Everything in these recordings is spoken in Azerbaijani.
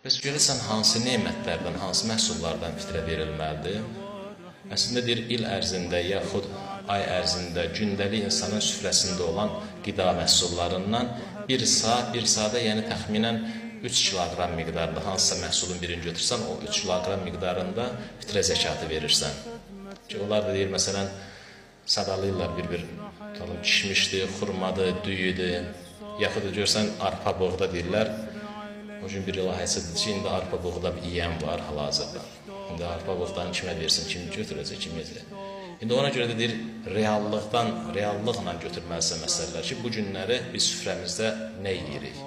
Bəs görəsən hansı nemətlərdən, hansı məhsullardan fitrə verilməlidir? Əslində deyir, il ərzində yaxud ay ərzində gündəlik insanın süfrəsində olan qida məhsullarından bir sa, bir sada, yəni təxminən 3 kiloqram miqdarında hansısa məhsulun birini götürsən, o 3 kiloqram miqdarında fitrə zəkatı verirsən. Ki, onlar da deyir, məsələn, sadalayırlar bir-bir, tutalım, kişmişdir, xurmadır, düyüdür, yaxud da görsən, arpa buğda deyirlər. O gün bir ilahəçi ki, indi arpa buğda yeyən var hal-hazırda. İndi arpa buğdanı kimə versin, kim götürəcək, kim yeyəcək. İndi ona görə də deyir, reallıqdan, reallıqla götürməlisən məsələlər ki, bu günləri biz süfrəmizdə nə yeyirik?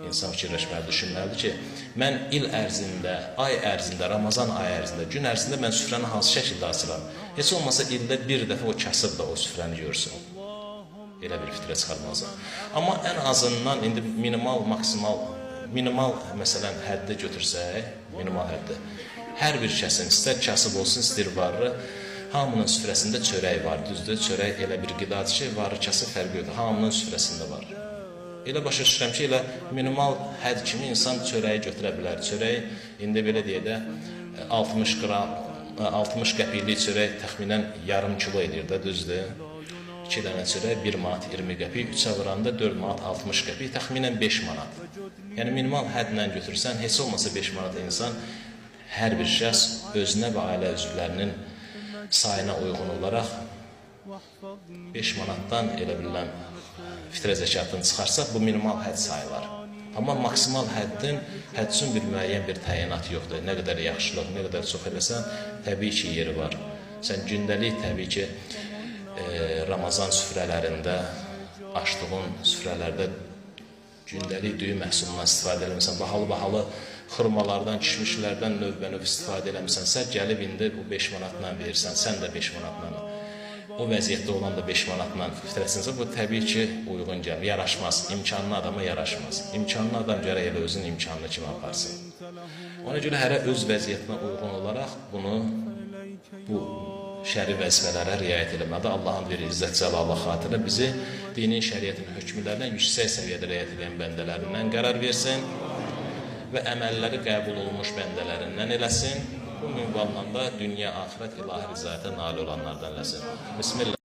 İnsan fikirləşməli, düşünməlidir ki, mən il ərzində, ay ərzində, Ramazan ayı ərzində, gün ərzində mən süfrəni hansı şəkildə açıram? Heç olmasa ildə bir dəfə o kasıb da o süfrəni görsün. Elə bir fitrə çıxarmalısan. Amma ən azından indi minimal, maksimal, minimal məsələn həddi götürsək, minimal həddi. Hər bir kəsin, istər kasıb olsun, istər varlı, hamının süfrəsində çörək var, düzdür? Çörək elə bir qidadır ki, varlı kasıb fərqi yoxdur. Hamının süfrəsində var. Elə başa düşürəm ki, elə minimal hədd kimi insan çörəyi götürə bilər. Çörək indi belə deyək də 60 qram, 60 qəpiklik çörək təxminən yarım kilo eləyir də, düzdür? 2 dənə çörək 1 manat 20 qəpik, 3-ə vuranda 4 manat 60 qəpik, təxminən 5 manat. Yəni minimal hədlə götürsən, heç olmasa 5 manat insan hər bir şəxs özünə və ailə üzvlərinin sayına uyğun olaraq 5 manatdan elə bilinən fitrə zəkatını çıxarsa, bu minimal hədd sayılar. Amma maksimal həddin, hədd üçün bir müəyyən bir təyinat yoxdur. Nə qədər yaxşılıq, nə qədər çox eləsən, təbii ki, yeri var. Sən gündəlik təbii ki, Ramazan süfrələrində, açdığın süfrələrdə gündəlik düyü məhsulundan istifadə eləmirsən, bahalı-bahalı xurmalardan, kişmişlərdən növbə-növ istifadə eləmirsənsə, gəlib indi bu 5 manatla verirsən, sən də 5 manatla. O vəziyyətdə olan da 5 manatla fitrəsinsə, bu təbii ki, uyğun gəlmir, yaraşmaz. İmkanlı adama yaraşmaz. İmkanlı adam gərək elə özünün imkanını kimi aparsın. Ona görə hərə öz vəziyyətinə uyğun olaraq bunu, bu şəri vəzifələrə riayət eləməlidir. Allahın bir izzət cəlalı xatirinə bizi dinin, şəriətin hökmlərinə yüksək səviyyədə riayət edən bəndələrindən qərar versin və əməlləri qəbul olunmuş bəndələrindən eləsin. Bu minvalla da dünya, axirət, ilahi rizayətə nail olanlardan eləsin. Bismillah.